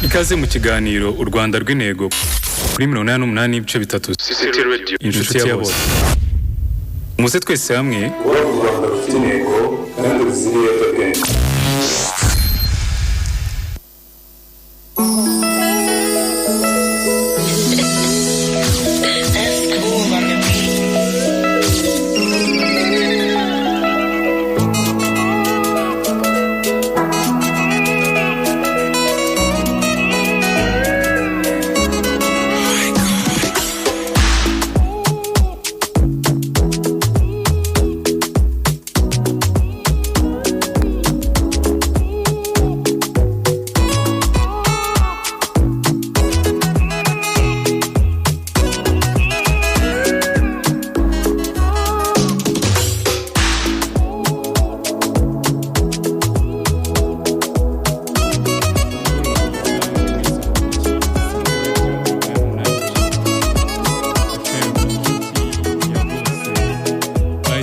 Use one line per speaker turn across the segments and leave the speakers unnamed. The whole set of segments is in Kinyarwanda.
Ikaze mu kiganiro U Rwanda rw'Intego kuri 88.3
City Radio.
Inshuti ya bose. Muze twese hamwe
Kubaka u Rwanda rufite intego kandi ruzira ibiyobyabwenge.
That's cool on the beat.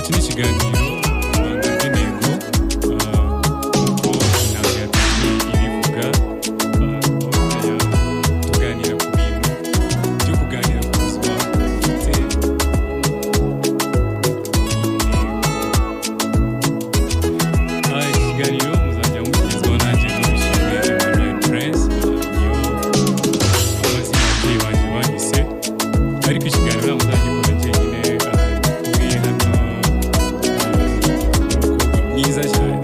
Iki ni ikiganiro U Rwanda rw'Intego, nk'uko intango yatangiye ibivuga, aho tujya tuganira ku bintu byo kuganira ku buzima bufite intego. Iki kiganiro muzajya mugezwaho nanjye Ndabishimye Emmanuel Prince, niyo amazina ababyeyi banjye banyise, ariko ikiganiro ntabwo nzagikora jyenyine. Ndi kumwe hano n'umukobwa mwiza cyane,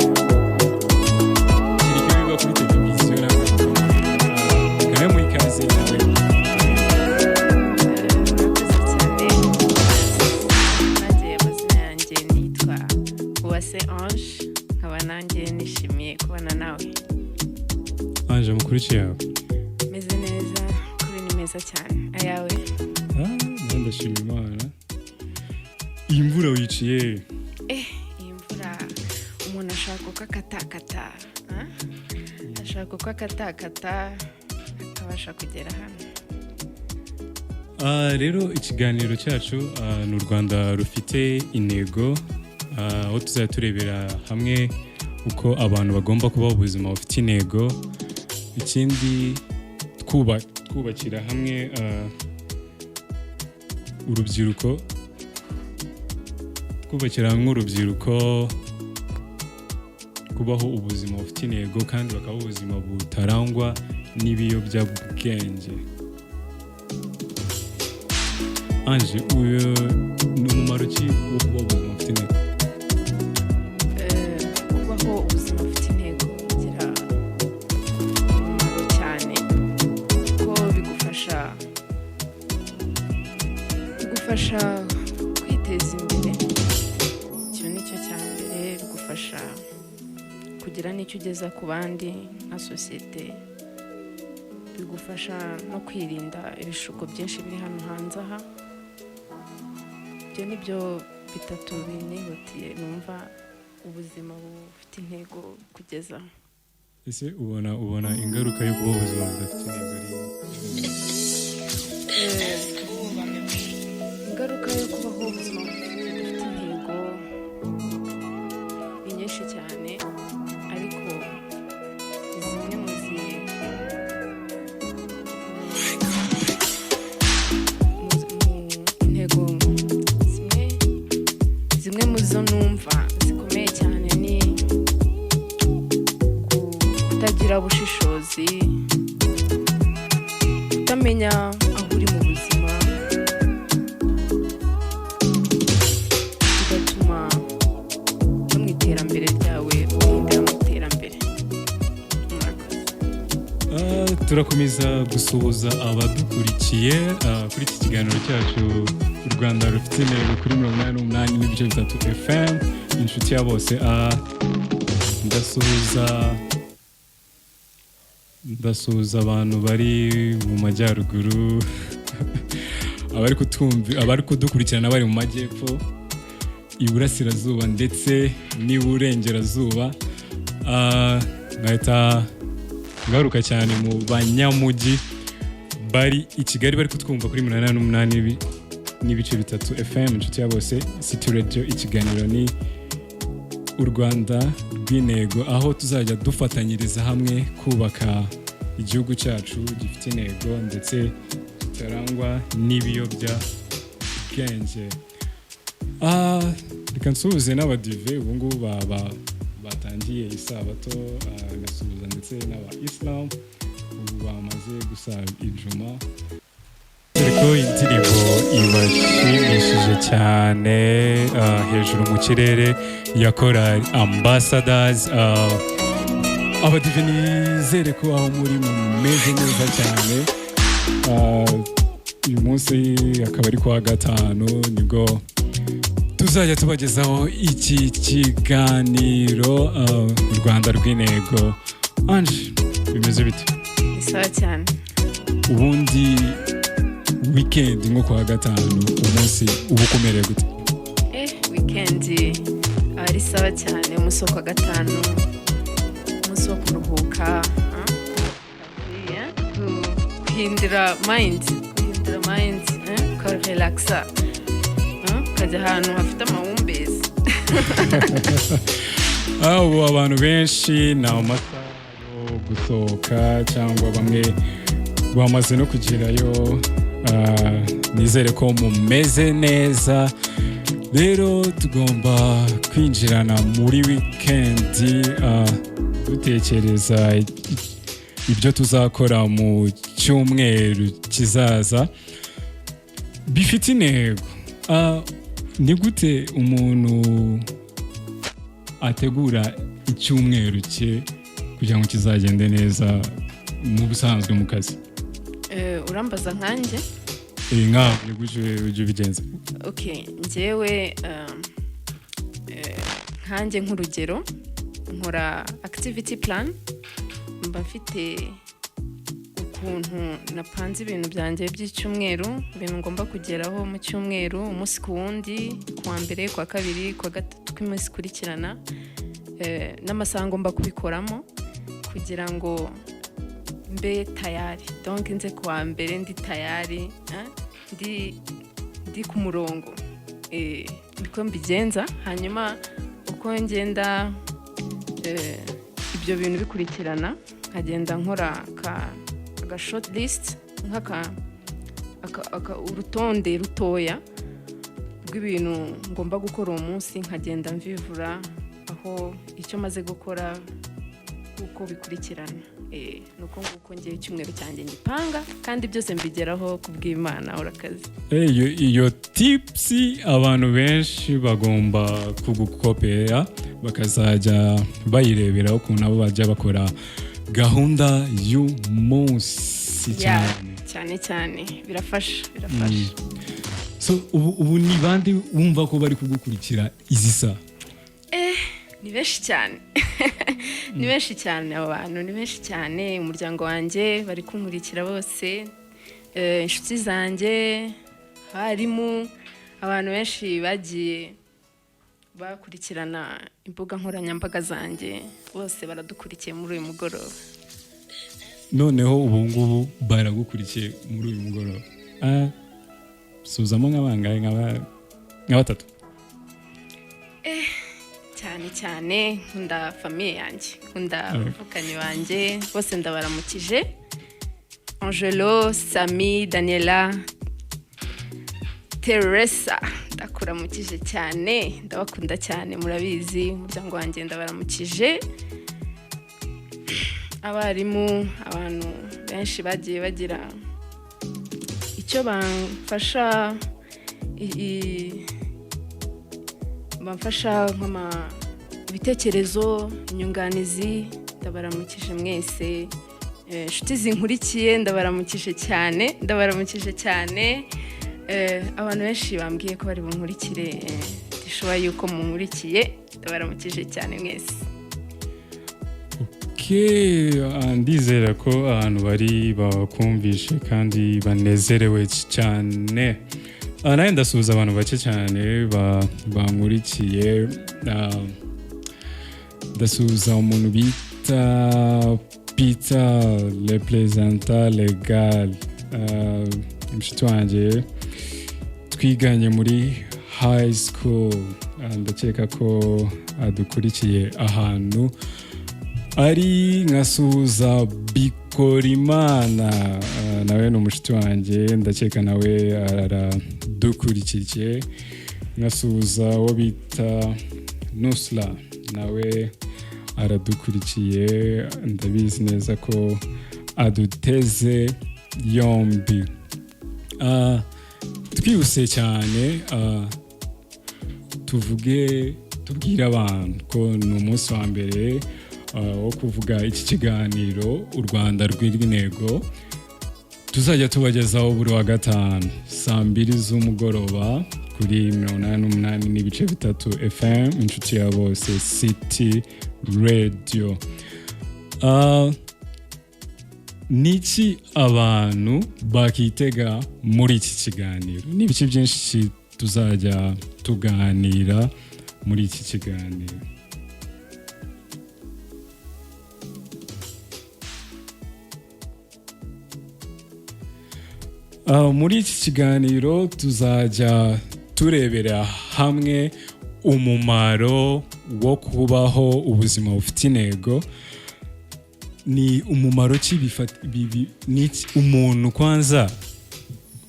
kereka iyo biba kuri televiziyo nawe mukamureba. Reka muhe ikaze nawe.
Murakoze cyane. Nanjye amazina yanjye nitwa Uwase Ange, nkaba nanjye nishimiye kubana nawe.
Ange, amakuru ki yawe?
Meze neza, kuri ni meza cyane. Ayawe?
Nawe ndashima Imana. Iyi mvura wiciye?
Iyi mvura umuntu ashaka uko akatakata, ah? Ashaka uko akatakata akabasha kugera hano.
Rero ikiganiro cyacu ni U Rwanda rufite intego, aho tuzajya turebera hamwe uko abantu bagomba kubaho ubuzima bufite intego, ikindi twubakira hamwe urubyiruko, twubakira hamwe urubyiruko kubaho ubuzima bufite intego kandi bakabaho ubuzima butarangwa n'ibiyobyabwenge. Ange, uyu ni umumaro ki wo kubaho ubuzima bufite intego?
Kubaho ubuzima bufite intego bigira umumaro cyane, kuko bigufasha kwiteza imbere. Icyo ni cyo cya mbere. Bigufasha kugira n'icyo ugeza ku bandi nka sosiyete. Bigufasha no kwirinda ibishuko byinshi biri hano hanze aha. Ibyo ni byo bitatu binihutiye numva ubuzima bufite intego kugeza.
Ese ubona ingaruka yo kubaho ubuzima budafite intego ari
That's cool on the beat.
Ingaruka yo kubaho ubuzima budafite intego ni nyinshi cyane, ariko zimwe mu intego zimwe mu zo numva zikomeye cyane ni kutagira ubushishozi, kutamenya aho uri mu buzima, bigatuma no mu iterambere ryawe uhindira mu iterambere. Murakoze.
Turakomeza gusuhuza abadukurikiye kuri iki kiganiro cyacu U Rwanda rufite intego kuri 88.3 FM, Inshuti ya bose. Ndasuhuza abantu bari mu majyaruguru, abari kutumva, abari kudukurikirana bari mu majyepfo, iburasirazuba ndetse n'iburengerazuba. Nkahita ngaruka cyane mu banyamujyi bari i Kigali bari kutwumva kuri 88.3 FM, Inshuti ya bose, City Radio. Ikiganiro ni U Rwanda rw'Intego, aho tuzajya dufatanyiriza hamwe kubaka Igihugu cyacu gifite intego ndetse kitarangwa n'ibiyobyabwenge. Reka nsuhuze n'abadive ubu ngubu batangiye isabato, ngasuhuza ndetse n'aba Islam ubu bamaze gusaba ijuma. Dore ko indirimbo ibashimishije cyane, hejuru mu kirere ya Korali Ambassadors. Abadive, nizere ko aho muri mumeze neza cyane. Uyu munsi akaba ari kuwa gatanu, nibwo tuzajya tubagezaho iki kiganiro, u Rwanda rw'intego. Ange, bimeze bite?
Ni sawa cyane.
Ubundi weekend nko kuwa gatanu, umunsi uba ukomereye gute?
Weekend aba ari sawa cyane. Umunsi wo kuwa gatanu, umunsi wo kuruhuka, guhindura mind, guhindura mind, ukarelaxa, ukajya ahantu hafite amahumbezi.
Ubu abantu benshi ni amasaha yo gusohoka cyangwa bamwe bamaze no kugerayo. Nizere ko mumeze neza. Rero tugomba kwinjirana muri weekend, dutekereza ibyo tuzakora mu cyumweru kizaza bifite intego. Ni gute umuntu ategura icyumweru cye kugira ngo kizagende neza mu busanzwe mu kazi?
Urambaza nkanjye?
Nkawe ni gute ujya ubigenza?
Okay, njyewe nkanjye nk'urugero nkora activity plan. Mba mfite ukuntu napanze ibintu byanjye by'icyumweru, ibintu ngomba kugeraho mu cyumweru, umunsi ku wundi, ku wa mbere, ku wa kabiri, ku wa gatatu, uko iminsi ikurikirana, n'amasaha ngomba kubikoramo kugira ngo mbe tayari. Donc nze ku wa mbere ndi tayari, ndi ku murongo. Niko mbigenza. Hanyuma uko ngenda ibyo bintu bikurikirana, nkagenda nkora ka aga short list, nk'aka urutonde rutoya rw'ibintu ngomba gukora uwo munsi, nkagenda mvivura aho icyo maze gukora uko bikurikirana. Ni uko nguko ngewe icyumweru cyanjye ngipanga, kandi byose mbigeraho ku bw'Imana. Urakaze.
Iyo tips abantu benshi bagomba kugukopera, bakazajya bayireberaho ukuntu nabo bajya bakora gahunda y'umunsi cyane.
Cyane cyane, birafasha, birafasha.
So ubu ni bande wumva ko bari kugukurikira izi saha?
Ni benshi cyane, ni benshi cyane. Abo bantu ni benshi cyane. Umuryango wanjye bari kunkurikira bose, inshuti zanjye, abarimu, abantu benshi bagiye bakurikirana imbuga nkoranyambaga zanjye, bose baradukurikiye muri uyu mugoroba.
Noneho ubu ngubu baragukurikiye muri uyu mugoroba. Suzamo nk'abangahe? Nka batatu?
Cyane cyane nkunda famille yanjye, nkunda abavukanyi banjye bose, ndabaramukije: Angelo, Sami, Daniela, Teresa, ndakuramukije cyane, ndabakunda cyane, murabizi. Umuryango wanjye ndabaramukije, abarimu, abantu benshi bagiye bagira icyo bamfasha, bamfasha nk'ama ibitekerezo, inyunganizi, ndabaramukije mwese. Inshuti zinkurikiye ndabaramukije cyane, ndabaramukije cyane. Abantu benshi bambwiye ko bari bunkurikire, ndishoboye yuko munkurikiye, ndabaramukije cyane mwese.
Okay, ndizera ko abantu bari bakumvishe kandi banezerewe cyane. Nawe ndasuhuza abantu bake cyane bankurikiye. Ndasuhuza umuntu bita Peter, representant legal, inshuti wanjye twiganye muri high school. Ndakeka ko adukurikiye ahantu. Ari nkasuhuza Bikorimana, nawe ni umushuti wanjye, ndakeka nawe aradukurikiye. Nkasuhuza uwo bita Nusla, nawe aradukurikiye, ndabizi neza ko aduteze yombi. Twihuse cyane, tuvuge, tubwire abantu ko ni umunsi wa mbere wo kuvuga iki kiganiro U Rwanda rw'intego, tuzajya tubagezaho buri wa gatanu saa 2 z'umugoroba kuri 88.3 FM, inshuti ya bose, City Radio. Niki abantu bakitega muri iki kiganiro? Ni ibiki byinshi tuzajya tuganira muri iki kiganiro? Muri iki kiganiro tuzajya turebera hamwe umumaro wo kubaho ubuzima bufite intego. Ni umumaro ki ni iki umuntu kwanza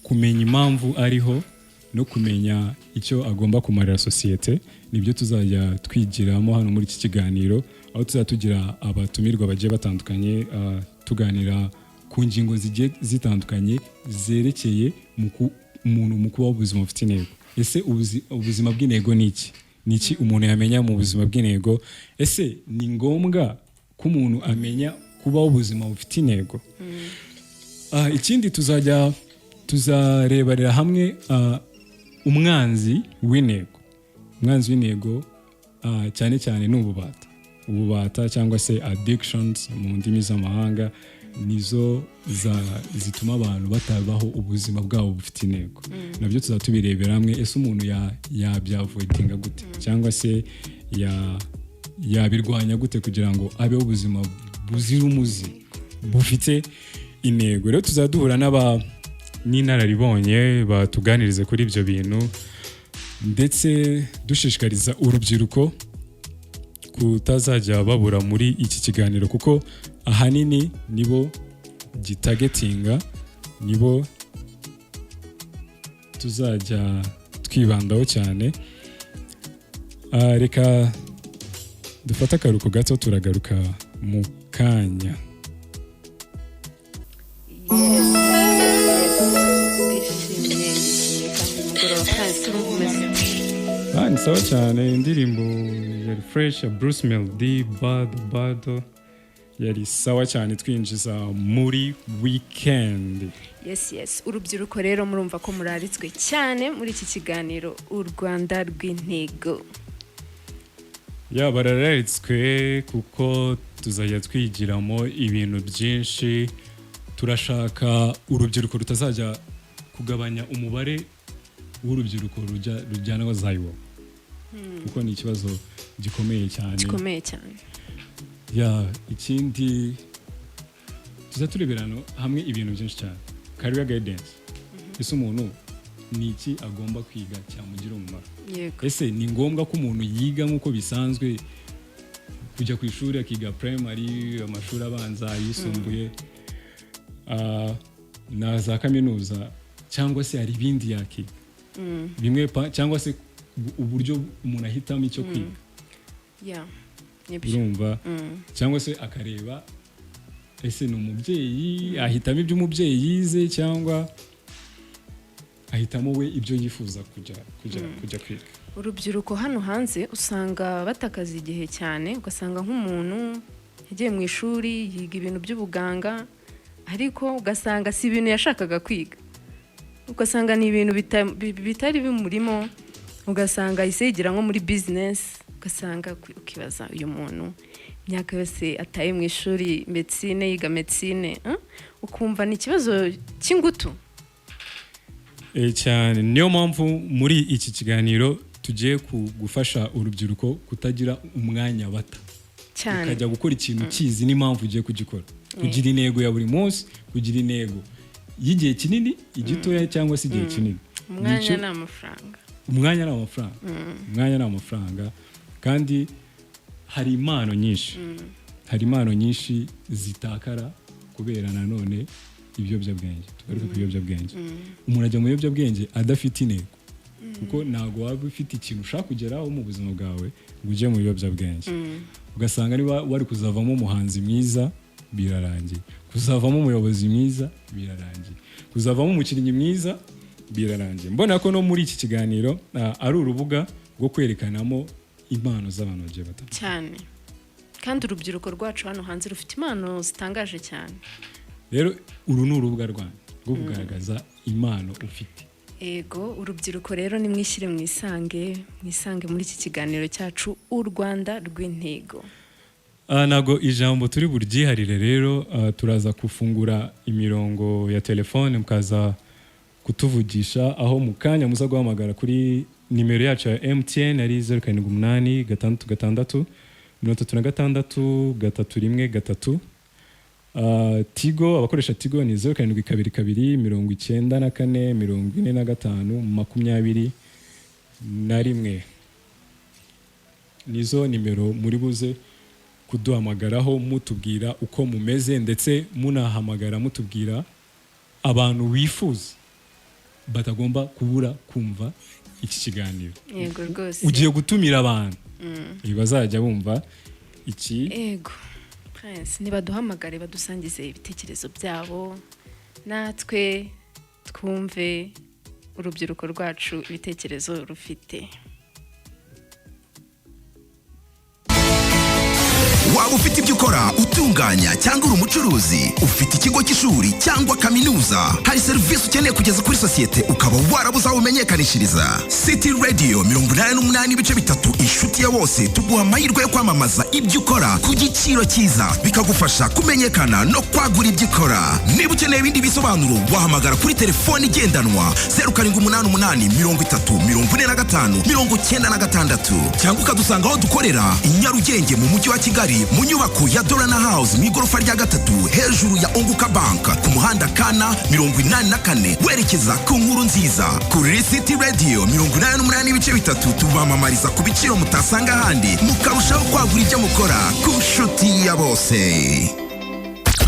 kumenya impamvu ariho no kumenya icyo agomba kumarira sosiyete? Nibyo tuzajya twigiramo hano muri iki kiganiro, aho tuzajya tugira abatumirwa bagiye batandukanye, tuganira ku ngingo zigiye zitandukanye zerekeye umuntu mu kubaho ubuzima bufite intego. Ese ubuzima bw'intego ni iki? Ni iki umuntu yamenya mu buzima bw'intego? Ese ni ngombwa ko umuntu amenya kubaho ubuzima bufite intego? Ikindi tuzajya tuzarebarira hamwe umwanzi w'intego. Umwanzi w'intego cyane cyane ni ububata. Ububata cyangwa se addictions mu ndimi z'amahanga nizo zituma abantu batabaho ubuzima bwabo bufite intego. Nabyo tuzaba tubirebera hamwe. Ese umuntu yabyavoidinga gute, cyangwa se yabirwanya gute kugira ngo abeho ubuzima buzira umuze, bufite intego? Rero tuzaba duhura n'aba n'inararibonye batuganirize kuri ibyo bintu, ndetse dushishikariza urubyiruko kutazajya babura muri iki kiganiro, kuko ahanini nibo gitargetinga, nibo tuzajya twibandaho cyane. Reka dufate akaruhuko gato, turagaruka mu kanya.
Yes, ndishimye, ndishimye kandi umugoroba kandi turumva umeze ute?
Ni sawa cyane. Indirimbo yari fresh ya Bruce Melody, Bado Bado, yari sawa cyane, twinjiza muri weekend.
Yes, urubyiruko rero murumva ko muraritswe cyane muri iki kiganiro U Rwanda rw'intego.
Ya, barararitswe kuko tuzajya twigiramo ibintu byinshi. Turashaka urubyiruko rutazajya kugabanya umubare w'urubyiruko rujyana za Iwawa, kuko ni ikibazo gikomeye cyane.
Gikomeye cyane.
Ya, ikindi tuza turebera hamwe ibintu byinshi cyane, career guidance. Ese umuntu ni iki agomba kwiga cyamugira umumaro? Ese ni ngombwa ko umuntu yiga nk'uko bisanzwe, kujya ku ishuri akiga primary, amashuri abanza, ayisumbuye, na za kaminuza, cyangwa se hari ibindi yakiga bimwe cyangwa se uburyo umuntu ahitamo icyo kwiga?
Ya, nibyo.
Urumva, cyangwa se akareba ese ni umubyeyi ahitamo ibyo umubyeyi yize, cyangwa ahitamo we ibyo yifuza kujya kwiga?
Urubyiruko hano hanze usanga batakaza igihe cyane, ugasanga nk'umuntu yagiye mu ishuri yiga ibintu by'ubuganga, ariko ugasanga si ibintu yashakaga kwiga, ugasanga ni ibintu bitari bimurimo, ugasanga ahise yigira nko muri bizinesi, ugasanga ukibaza uyu muntu imyaka yose ataye mu ishuri médecine, yiga médecine, ukumva ni ikibazo cy'ingutu.
Cyane, niyo mpamvu muri iki kiganiro tugiye gufasha urubyiruko kutagira umwanya bata, ukajya gukora ikintu ukizi n'impamvu ugiye kugikora, kugira intego ya buri munsi, kugira intego y'igihe kinini, igitoya cyangwa se igihe kinini.
Umwanya
Nicyo-
ni amafaranga.
Umwanya ni amafaranga, umwanya ni amafaranga. Kandi hari impano nyinshi. Hari impano nyinshi zitakara kubera nanone ibiyobyabwenge. Tugaruke ku biyobyabwenge. Umuntu ajya mu biyobyabwenge adafite intego, kuko ntabwo waba ufite ikintu ushaka kugeraho mu buzima bwawe ngo ujye mu biyobyabwenge. Ugasanga niba wari kuzavamo umuhanzi mwiza, birarangiye; kuzavamo umuyobozi mwiza, birarangiye; kuzavamo umukinnyi mwiza, birarangiye. Mbona ko no muri iki kiganiro ari urubuga rwo kwerekanamo impano z'abantu bagiye batandukanye.
Cyane, kandi urubyiruko rwacu hano hanze rufite impano zitangaje cyane.
Rero uru ni urubuga rwanyu rwo kugaragaza impano ufite.
Ego, urubyiruko rero nimwishyire mwisange, mwisange muri iki kiganiro cyacu, U Rwanda rw'Intego.
Ntabwo ijambo turi buryiharire rero. Turaza gufungura imirongo ya telefone mukaza kutuvugisha, aho mu kanya muza guhamagara kuri nimero yacu ya MTN ari 0786663133. Tigo, abakoresha Tigo ni 0722944521. Nizo nimero muri buze kuduhamagaraho mutubwira uko mumeze, ndetse munahamagara mutubwira abantu wifuza batagomba kubura kumva iki kiganiro.
Yego rwose.
Ugiye gutumira abantu bazajya bumva iki.
Ego Prince, nibaduhamagare badusangize ibitekerezo byabo, natwe twumve urubyiruko rwacu ibitekerezo rufite.
Waba ufite ibyo ukora, utunganya cyangwa uri umucuruzi, ufite ikigo cy'ishuri cyangwa kaminuza, hari serivisi ukeneye kugeza kuri sosiyete ukaba warabuze aho umenyekanishiriza? City Radio 88.3, inshuti ya bose, tuguha amahirwe yo kwamamaza ibyo ukora ku giciro cyiza, bikagufasha kumenyekana no kwagura ibyo ukora. Niba ukeneye ibindi bisobanuro, wahamagara kuri telefoni igendanwa 0788 30 45 96, cyangwa ukadusanga aho dukorera i Nyarugenge mu mujyi wa Kigali, mu nyubako ya Dorana House, mu igorofa rya gatatu, hejuru ya Unguka Bank, ku muhanda KN 84 werekeza ku Nkuru Nziza. Kuri City Radio 88.3 tubamamariza ku biciro mutasanga ahandi, mukarushaho kwagura ibyo mukora ku nshuti ya bose.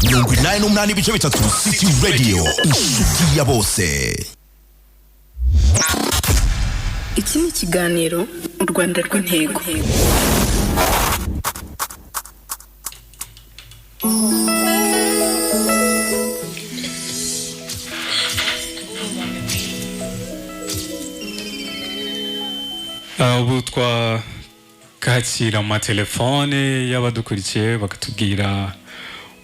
88.3 City Radio, inshuti ya bose.
Iki ni ikiganiro U Rwanda rw'Intego.
Ubu twakakira amatelefone y'abadukurikiye bakatubwira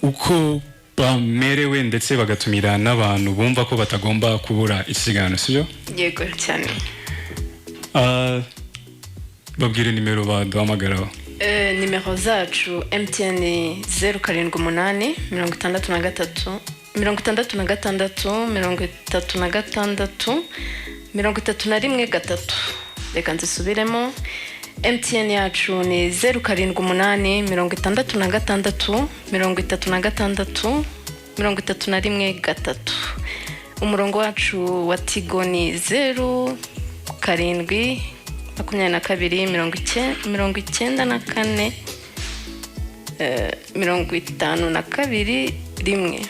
uko bamerewe, ndetse bagatumira n'abantu bumva ko batagomba kubura iki kiganiro, sibyo?
Yego cyane.
Babwire nimero baduhamagaraho.
Nimero zacu, MTN 078 63 66 36 313. Reka nzisubiremo. MTN yacu ni 0786 66 36 313. Umurongo wacu wa Tigo ni 0722 94 52 1.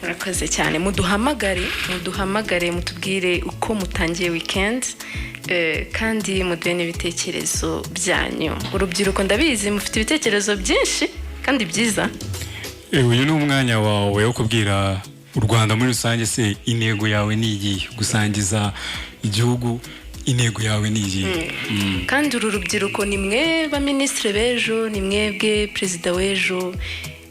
Murakoze cyane, muduhamagare, muduhamagare mutubwire uko mutangiye weekend, kandi muduhe n'ibitekerezo byanyu. Urubyiruko, ndabizi mufite ibitekerezo byinshi kandi byiza.
Uyu ni umwanya wawe wo kubwira u Rwanda muri rusange. Se intego yawe ni iyihe? Gusangiza igihugu intego yawe ni iyihe?
Kandi uru rubyiruko ni mwe baminisitiri b'ejo, ni mwebwe perezida w'ejo.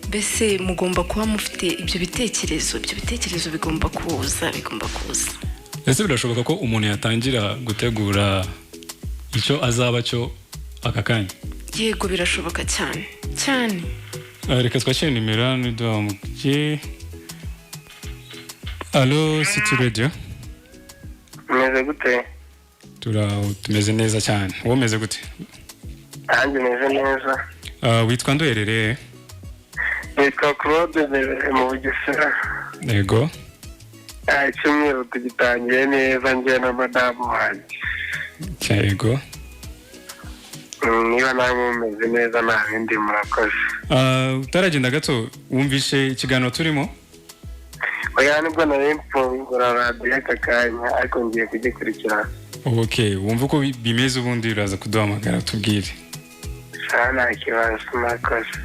Mbese mugomba kuba mufite ibyo bitekerezo, ibyo bitekerezo bigomba kuza, bigomba kuza.
Ese birashoboka ko umuntu yatangira gutegura icyo azaba cyo aka kanya?
Yego, birashoboka cyane cyane.
Reka twakire nimero hano iduhamuye. Allo, City Radio.
Umeze gute?
Tumeze neza cyane. Wowe umeze gute?
Nanjye meze neza.
Witwa nduherereye?
Nitwa Claude, mbereye mu Bugesera.
Yego.
Icyumweru tugitangiye neza njye na madamu wanjye.
Yego.
Niba nawe mumeze neza, nta bindi, murakoze.
Utaragenda gato, wumvishe ikiganiro turimo?
Oya, nibwo nari mfungura radiyo aka kanya, ariko ngiye kugikurikirana.
Ok, wumva uko bimeze, ubundi uraza kuduhamagara tubwire.
Sawa, nta kibazo, murakoze.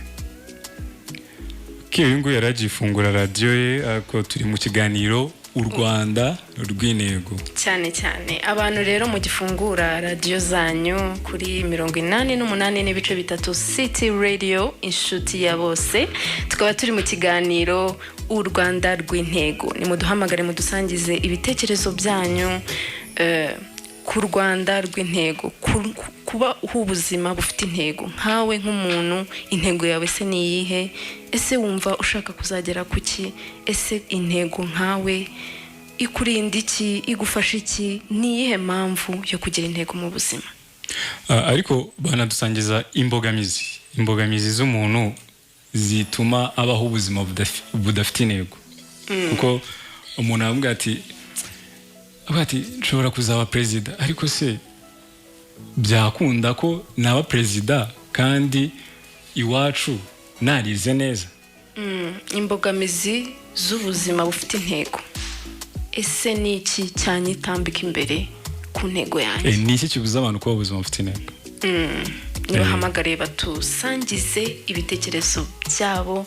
Ok, uyu nguyu yari agiye ifungura radiyo ye, ariko turi mu kiganiro U Rwanda rw'Intego.
Cyane cyane abantu rero mugifungura radiyo zanyu kuri 88.3 City Radio, inshuti ya bose, tukaba turi mu kiganiro U Rwanda rw'Intego. Nimuduhamagare mudusangize ibitekerezo byanyu ku Rwanda rw'intego, kubaho ubuzima bufite intego. Nkawe nk'umuntu, intego yawe se ni iyihe? Ese wumva ushaka kuzagera ku ki? Ese intego nkawe ikurinda iki? Igufasha iki? Ni iyihe mpamvu yo kugira intego mu buzima?
Ariko banadusangiza imbogamizi z'umuntu zituma abaho ubuzima budafite intego, kuko umuntu aravuga ati nshobora kuzaba perezida, ariko se byakunda ko naba perezida kandi iwacu narize neza?
Imbogamizi z'ubuzima bufite intego: ese ni iki cyanyitambika imbere ku ntego yanjye?
Ni iki kibuza abantu kuba ubuzima bufite intego?
Nibahamagare batusangize ibitekerezo byabo.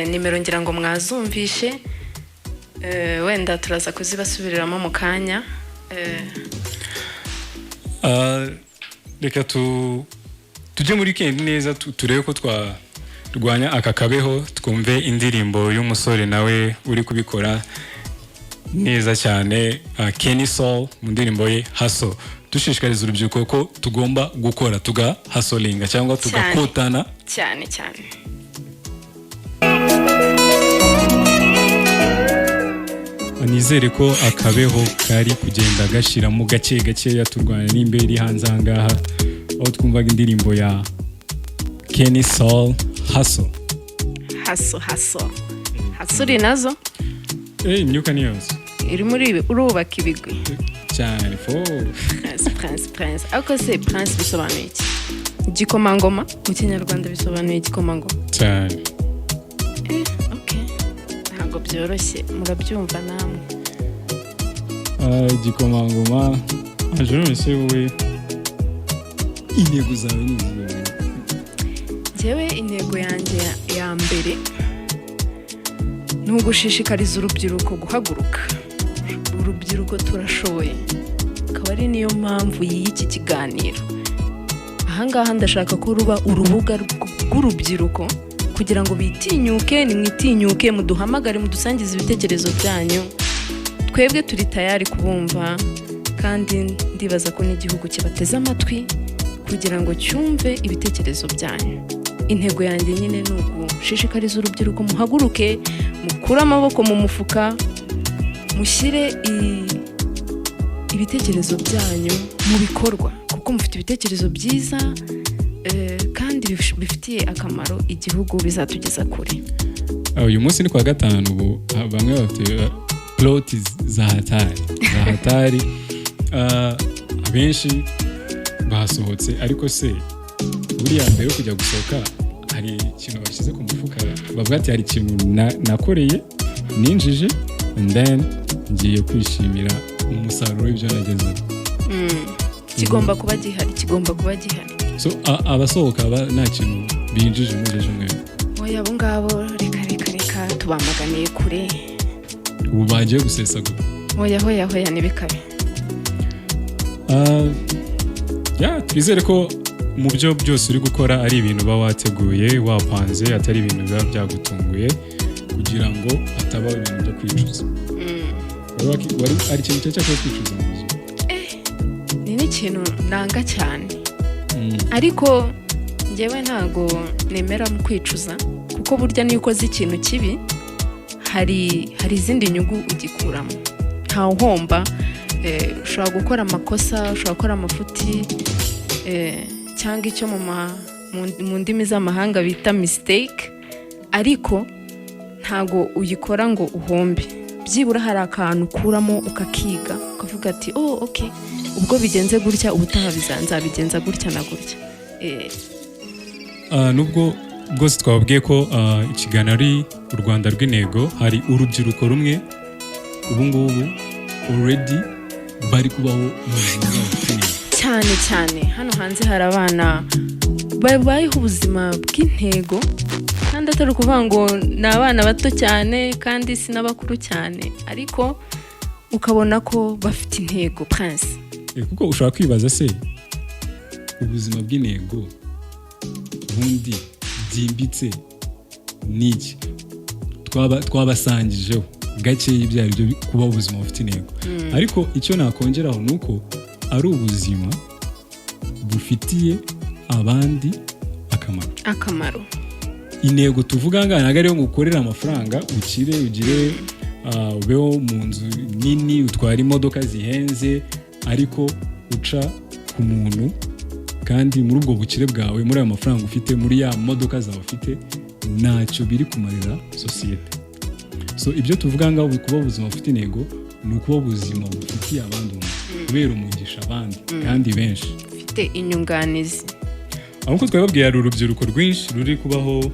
Nimero ngira ngo mwazumvishe. Wenda turaza kuzibasubiriramo mu kanya.
Reka tujye muri weekend neza, turebe ko twarwanya aka kabeho, twumve indirimbo y'umusore nawe uri kubikora neza cyane, Kenny Sol mu ndirimbo ye Hustle, dushishikariza urubyiruko ko tugomba gukora, tugahustlinga cyangwa
Cyane.
tugakotana.
Cyane cyane.
Nizere ko akabeho kari kugenda gashiramo gake gakeya, turwanya n'imbeho iri hanze aha ngaha, aho twumvaga indirimbo ya Kenny Sol, Hustle.
Hustle, hustle, hustle, uri nazo.
Imyuka ni yose.
Iri muri ibi, urubaka ibigwi.
Cyane fo.
Prince, prince, prince. Ariko se prince bisobanuye iki? Igikomangoma mu Kinyarwanda bisobanuye igikomangoma.
Cyane.
Ok, ntabwo byoroshye, murabyumva namwe.
Igikomangoma Jerome, se wowe intego zawe ni izihe?
Njyewe intego yanjye ya mbere ni ugushishikariza urubyiruko guhaguruka. Urubyiruko turashoboye, akaba ari niyo mpamvu y'iki kiganiro ahangaha. Ndashaka ko ruba urubuga rw'urubyiruko kugira ngo bitinyuke. Nimwitinyuke, muduhamagare, mudusangize ibitekerezo byanyu. Twebwe turi tayari kubumva, kandi ndibaza ko n'igihugu kibateze amatwi kugira ngo cyumve ibitekerezo byanyu. Intego yanjye nyine ni ugushishikariza urubyiruko: muhaguruke, mukure amaboko mu mufuka, mushyire ibitekerezo byanyu mu bikorwa, kuko mufite ibitekerezo byiza kandi bifitiye akamaro igihugu, bizatugeza kure.
Uyu munsi ni kuwa gatanu, ubu bamwe bafite ploti za hatari, za hatari. Abenshi basohotse, ariko se buriya mbere yo kujya gusohoka hari ikintu bashyize ku mufuka, bavuga ati hari ikintu nakoreye, ninjije, and then ngiye kwishimira umusaruro w'ibyo nagezeho?
Kigomba kuba gihari, kigomba kuba gihari.
So abasohoka nta kintu binjije muri iryo cyumweru?
Oya, abo ngabo reka, reka, reka, tubamaganiye kure.
Ubu bagiye gusesagura.
Hoya, hoya, hoya, ntibikabe.
Ya, twizere ko mu byo byose uri gukora ari ibintu uba wateguye, wapanze, atari ibintu biba byagutunguye, kugira ngo hatabaho ibintu byo kwicuza. Hari ikintu cyari cyakwiye kwicuza mu buzima?
Ni n'ikintu nanga cyane, ariko njyewe ntago nemera mu kwicuza, kuko burya niyo ukoze ikintu kibi hari izindi nyungu ugikuramo, ntawuhomba. Ushobora gukora amakosa, ushobora gukora amafuti, cyangwa icyo mu ndimi z'amahanga bita mistake, ariko ntago uyikora ngo uhombe. Byibura hari akantu ukuramo ukakiga, ukavuga ati: "Oh, ok, ubwo bigenze gutya, ubutaha nzabigenza gutya na gutya."
Nubwo bwose twababwiye ko ikiganiro ari u Rwanda rw'intego, hari urubyiruko rumwe ubu ngubu already bari kubaho mu buzima bwabo bufite intego.
Cyane cyane hano hanze hari abana babayeho ubuzima bw'intego, kandi atari ukuvuga ngo ni abana bato cyane kandi si n'abakuru cyane, ariko ukabona ko bafite intego, Prince.
Kuko ushobora kwibaza se, ubuzima bw'intego ubundi byimbitse ni iki? Twabasangijeho gakeya ibyo ari byo kuba ubuzima bufite intego, ariko icyo nakongeraho ni uko ari ubuzima bufitiye abandi akamaro.
Akamaro.
Intego tuvuga ngaha ntabwo ariyo ngo ukorere amafaranga, ukire, ugire, ubeho mu nzu nini, utware imodoka zihenze, ariko uca ku muntu, kandi muri ubwo bukire bwawe, muri ayo mafaranga ufite, muri ya modoka zawe ufite, ntacyo biri kumarira sosiyete. So ibyo tuvuga ngaho, kuba ubuzima bufite intego ni ukuba ubuzima bufitiye abandi umumaro, kubera umugisha abandi kandi benshi.
Ufite inyunganizi.
Ahubwo twababwiye, hari urubyiruko rwinshi ruri kubaho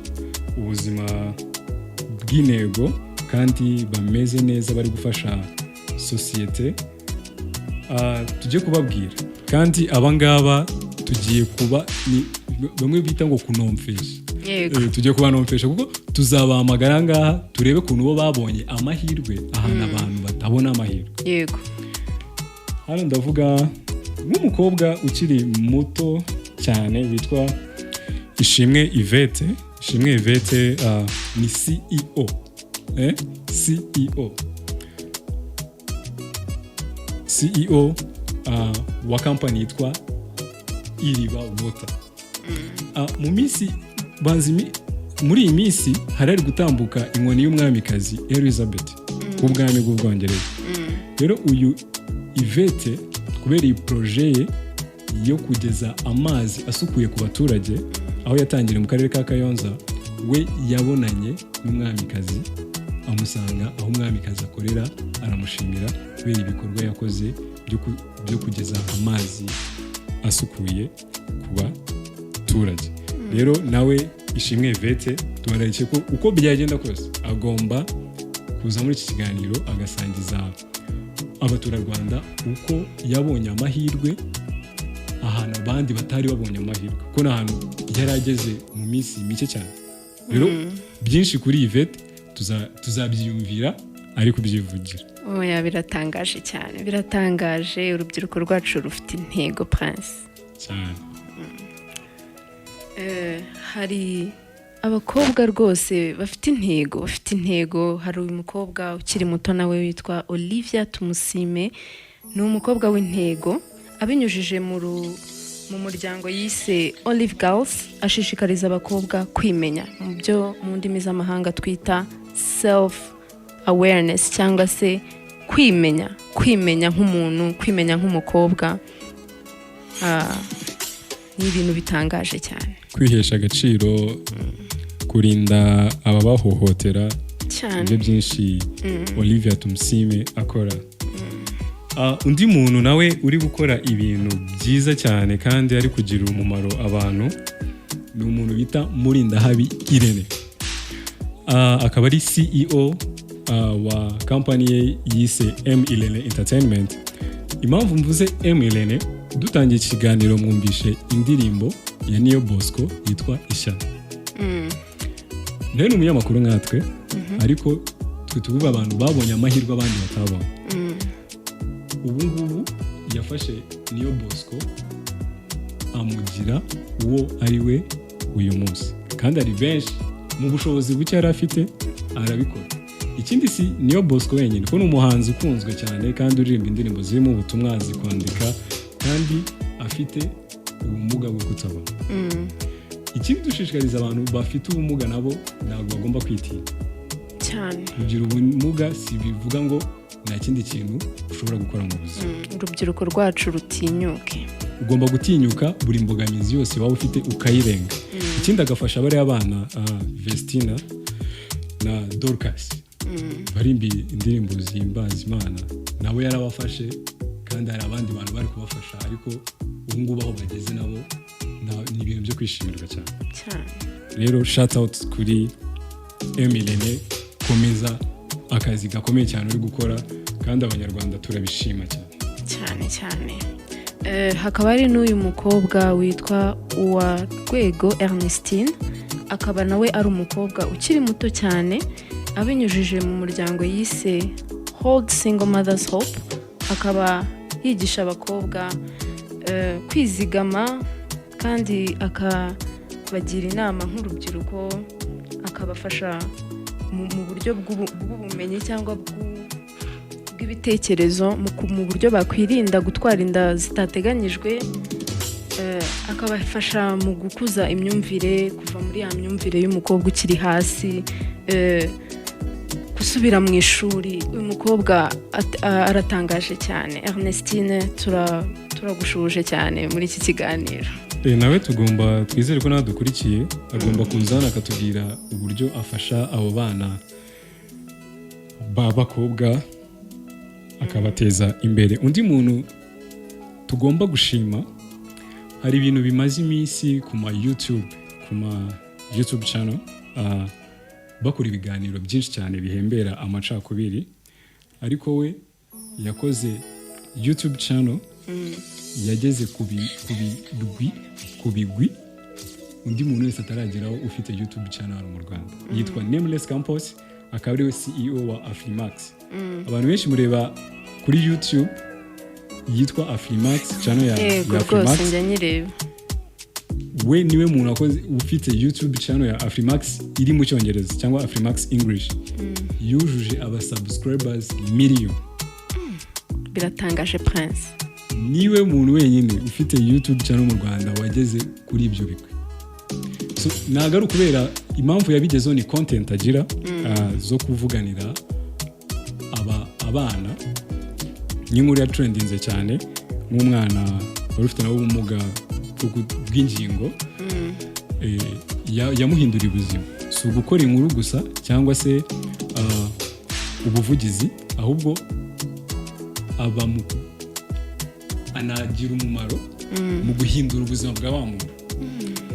ubuzima bw'intego kandi bameze neza, bari gufasha sosiyete. Tujye kubabwira kandi abangaba tugiye kuba ni bamwe bita ngo kunomfesha. Tugiye kubanomfesha kuko tuzabahamagara ngaha turebe ukuntu bo babonye amahirwe ahantu abantu batabona amahirwe. Hano ndavuga nk'umukobwa ukiri muto cyane witwa Ishimwe Yvette. Ishimwe Yvette ni CEO, CEO wa kampani yitwa Iriba Water. Mu minsi banza muri iyi minsi hari gutambuka inkoni y'umwamikazi Elizabeth w'ubwami bw'Ubwongereza. Rero uyu Yvette, kubera iyi projet ye yo kugeza amazi asukuye ku baturage, aho yatangiriye mu karere ka Kayonza, we yabonanye n'umwamikazi, amusanga aho umwamikazi akorera, aramushimira kubera ibikorwa yakoze byo kugeza amazi asukuye ku baturage. Rero nawe Ishimwe Yvette tubararikiye ko uko byagenda kose agomba kuza muri iki kiganiro, agasangiza abaturarwanda uko yabonye amahirwe ahantu abandi batari babonye amahirwe, kuko ni ahantu yari ageze mu minsi mike cyane. Rero byinshi kuri Yvette tuzabyiyumvira ari kubyivugira.
Oya, biratangaje cyane, biratangaje. Urubyiruko rwacu rufite intego, Prince.
Cyane.
Hari abakobwa rwose bafite intego, bafite intego. Hari uyu mukobwa ukiri muto nawe witwa Olivia Tumusime, ni umukobwa w'intego. Abinyujije mu muryango yise Olive Girls, ashishikariza abakobwa kwimenya, mu byo mu ndimi z'amahanga twita self awareness, cyangwa se kwimenya, kwimenya nk'umuntu, kwimenya nk'umukobwa. Ni ibintu bitangaje cyane.
Kwihesha agaciro, kurinda ababahohotera.
Cyane.
Ibyo byinshi Olivia Tumusime akora. Undi muntu nawe uri gukora ibintu byiza cyane kandi ari kugirira umumaro abantu ni umuntu bita Murindahabi Irene. Akaba ari CEO wa kampani ye yise M Irene Entertainment. Impamvu mvuze M Irene, dutangiye ikiganiro mwumvishe indirimbo ya Niyo Bosco yitwa Ishyano. Nawe ni umunyamakuru nkatwe, ariko twe tuvuga abantu babonye amahirwe abandi batabonye. Ubu ngubu yafashe Niyo Bosco amugira uwo ari we uyu munsi, kandi ari benshi mu bushobozi buke yari afite arabikora. Ikindi, si Niyo Bosco wenyine, kuko ni umuhanzi ukunzwe cyane kandi uririmba indirimbo zirimo ubutumwa, azi kwandika, kandi afite ubumuga bwo kutabona. Ikindi dushishikariza abantu bafite ubumuga, nabo ntabwo bagomba kwitinya. Kugira ubumuga si bivuga ngo nta kindi kintu ushobora gukora mu buzima.
Urubyiruko rwacu rutinyuke.
Ugomba gutinyuka buri mbogamizi yose waba ufite ukayirenga. Ikindi, agafasha bariya bana, Vestina na Dorcas, barimbi indirimbo zihimbaza Imana, nawe yarabafashe, kandi hari abandi bantu bari kubafasha, ariko ubu ngubu aho bageze nabo Ni ibintu byo kwishimirwa cyane.
Cyane.
Rero shout out kuri Emirene, komeza akazi gakomeye cyane uri gukora, kandi Abanyarwanda turabishima cyane.
Cyane cyane. Hakaba hari n'uyu mukobwa witwa Uwarwego Ernestine, akaba nawe ari umukobwa ukiri muto cyane, abinyujije mu muryango yise Hold Single Mothers Hope, akaba yigisha abakobwa kwizigama, kandi akabagira inama nk'urubyiruko, akabafasha mu buryo bw'ubumenyi cyangwa bw'ibitekerezo mu buryo bakwirinda gutwara inda zitateganyijwe, akabafasha mu gukuza imyumvire, kuva muri ya myumvire y'umukobwa ukiri hasi, gusubira mu ishuri. Uyu mukobwa aratangaje cyane. Ernestine, turagushuje cyane muri iki kiganiro.
Nawe tugomba twizere ko nawe dukurikiye agomba kuza hano akatubwira uburyo afasha abo bana b'abakobwa, akabateza imbere. Undi muntu tugomba gushima, hari ibintu bimaze iminsi ku ma YouTube channel, bakora ibiganiro byinshi cyane bihembera amacakubiri, ariko we yakoze YouTube channel yageze ku bigwi undi muntu wese atarageraho ufite YouTube channel hano mu Rwanda. Yitwa Nameless Campus, akaba ariwe CEO wa Afrimax. Abantu benshi mureba kuri YouTube yitwa Afrimax, channel
Yego.
ya Afrimax.
Rwose njya nyireba.
We niwe muntu wakoze ufite YouTube channel ya Afrimax iri mu Cyongereza cyangwa Afrimax English yujuje aba subscribers miliyoni.
Biratangaje, Prince.
Niwe muntu wenyine ufite YouTube channel mu Rwanda wageze kuri ibyo bigwi. So, ntabwo ari ukubera impamvu yabigezeho, ni content agira zo kuvuganira abana. N'inkuru yatrendinze cyane nk'umwana wari ufite nawe ubumuga bw'ingingo, yamuhinduriye ubuzima. Si ugukora inkuru gusa cyangwa se ubuvugizi, ahubwo aba anagira umumaro mu guhindura ubuzima bwa wa muntu.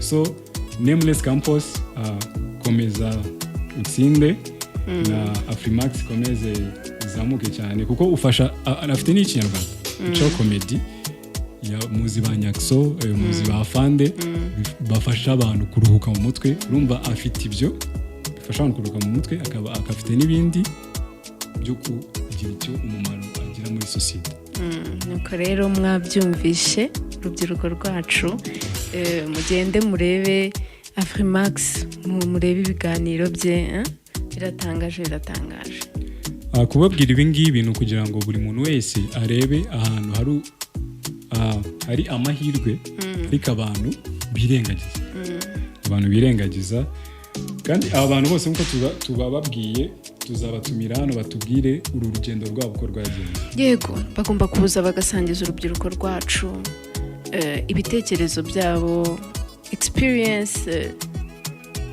So Nameless Campus, komeza utsinde, na Afrimax ikomeze izamuke cyane, kuko ufasha, afite n'Ikinyarwanda ico comedy ya muzi ba Nyakso, muzi ba Fande, bafasha abantu kuruhuka mu mutwe. Urumva afite ibyo bifasha abantu kuruhuka mu mutwe, akaba akafite n'ibindi byo kugira icyo umumaro agira muri sosiyete.
Nuko rero mwabyumvishe, urubyiruko rwacu, mugende murebe Afrimax, murebe ibiganiro bye, eh? Biratangaje, biratangaje.
Kubabwira ibi ngibi ni ukugira ngo buri muntu wese arebe ahantu hari amahirwe, ariko abantu birengagiza, abantu birengagiza. Kandi aba bantu bose nk'uko tubababwiye, tuzabatumira hano batubwire uru rugendo rwabo uko rwagenze.
Yego, bagomba kuza bagasangiza urubyiruko rwacu ibitekerezo byabo, experience,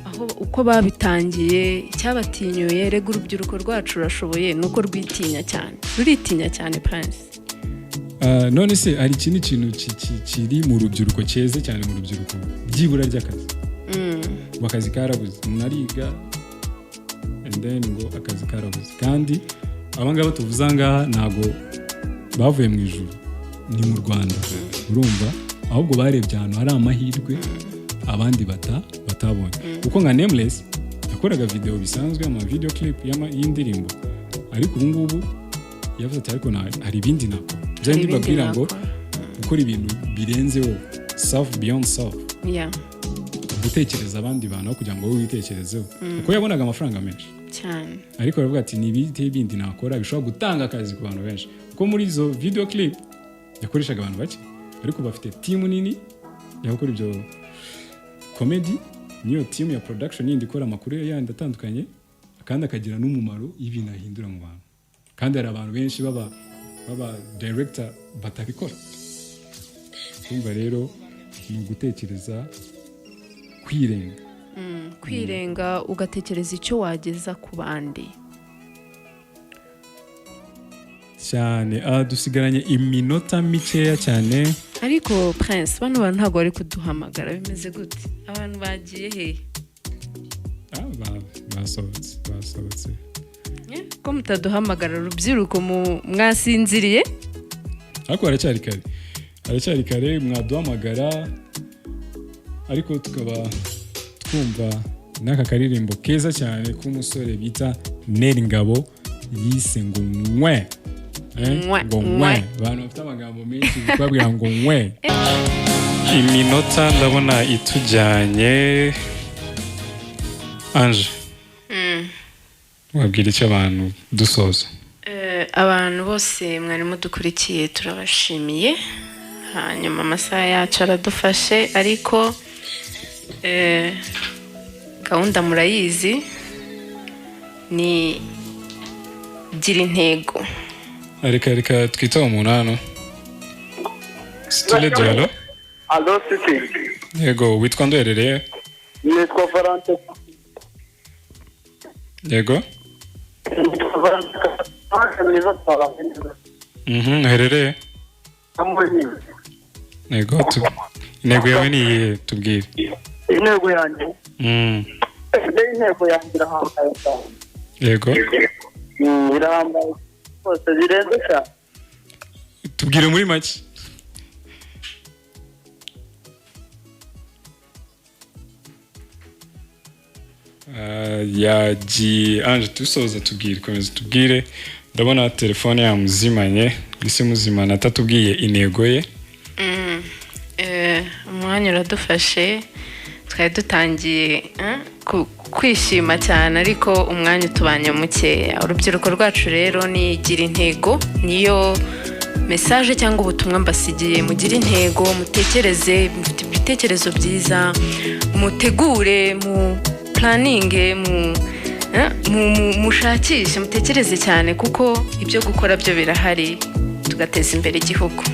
aho uko babitangiye, icyabatinyuye. Rega urubyiruko rwacu rurashoboye, ni uko rwitinya cyane, ruritinya cyane, Prince.
None se hari ikindi kintu kiri mu rubyiruko, cyeze cyane mu rubyiruko? Byibura ry'akazi, ngo akazi karabuze, umuntu ariga and then ngo akazi karabuze. Kandi aba ngaba tuvuze aha ngaha ntabwo bavuye mu ijuru, ni mu Rwanda, urumva? Ahubwo barebye ahantu hari amahirwe abandi batabonye, kuko nka Nameless yakoraga video bisanzwe, ama video clip y'indirimbo, ariko ubu ngubu yavuze ati ariko hari ibindi nakora, bya
Hari
bindi
ibindi
babwira ngo
nakora.
Gukora ibintu birenze wowe, self, beyond self, gutekereza abandi bantu aho kugira ngo wowe witekerezeho, kuko yabonaga amafaranga menshi.
Cyane.
Ariko aravuga ati ni ibiti bindi nakora bishobora gutanga akazi ku bantu benshi, kuko muri izo video clip yakoreshaga abantu bake, ariko bafite team nini yo gukora ibyo comedy, niyo team ya production yindi ikora amakuru yandi atandukanye, kandi akagira n'umumaro y'ibintu ahindura mu bantu. Kandi hari abantu benshi baba director batabikora. Kumva rero ni ugutekereza kwirenga.
Kwirenga, ugatekereza icyo wageza ku bandi.
Cyane. Dusigaranye iminota mikeya cyane.
Ariko Prince, bano bantu ntabwo bari kuduhamagara, bimeze gute? Abantu bagiye hehe?
Basohotse, basohotse.
Ko mutaduhamagara, urubyiruko, mwasinziriye?
Ariko haracyari kare, haracyari kare, mwaduhamagara. Ariko tukaba twumva n'aka karirimbo keza cyane k'umusore bita Nel Ngabo, yise ngo nkwe.
Nkwe,
Ngo
nkwe.
nkwe. Abantu bafite amagambo menshi, kubabwira ngo nkwe. Iminota ndabona itujyanye. Ange, wabwira icyo abantu dusoza?
Abantu bose mwari mudukurikiye, turabashimiye. Hanyuma amasaha yacu aradufashe, ariko gahunda murayizi, ni gira intego.
Reka, reka twitabe umuntu hano. City Radio, allo?
Allo, City.
Yego, witwa nde, uherereye?
Nitwa Valante.
Yego.
Nitwa Valante mwiza.
Uherereye? Yego, intego yawe ni iyihe? Tubwire.
Intego yanjye? Intego yanjye irahambaye cyane. Irahambaye rwose, birenze cyane.
Tubwire muri make. Yagiye. Ange, dusoza, tubwire, komeza tubwire. Ndabona telefone yamuzimanye, isi muzimana atatubwiye intego ye.
Umwanya uradufashe. Twari dutangiye kwishima cyane, ariko umwanya utubanye mukeya. Urubyiruko rwacu rero, ni gira intego, niyo message cyangwa ubutumwa mbasigiye. Mugire intego, mutekereze, mufite ibitekerezo byiza, mutegure, mu planninge, mushakishe, mutekereze cyane, kuko ibyo gukora byo birahari, tugateza imbere igihugu.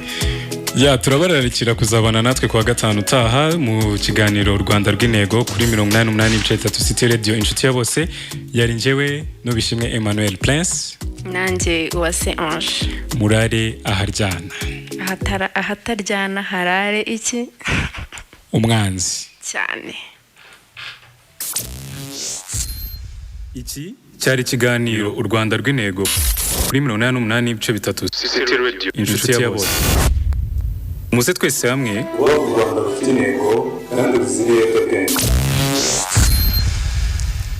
Ya, turabararikira kuzabana natwe kuwa gatanu utaha mu kiganiro Rwanda rw'Intego kuri 88.3 City Radio, inshuti ya bose. Yari njyewe Nubishimwe Emmanuel Prince.
Nanjye Uwase Ange.
Murare aharyana.
Ahataryana harare iki?
Umwanzi.
Cyane.
Iki cyari ikiganiro U Rwanda rw'Intego kuri 88.3
City Radio.
Inshuti ya bose. Muze twese hamwe
Kuba u Rwanda rufite intego kandi ruzira ibiyobyabwenge.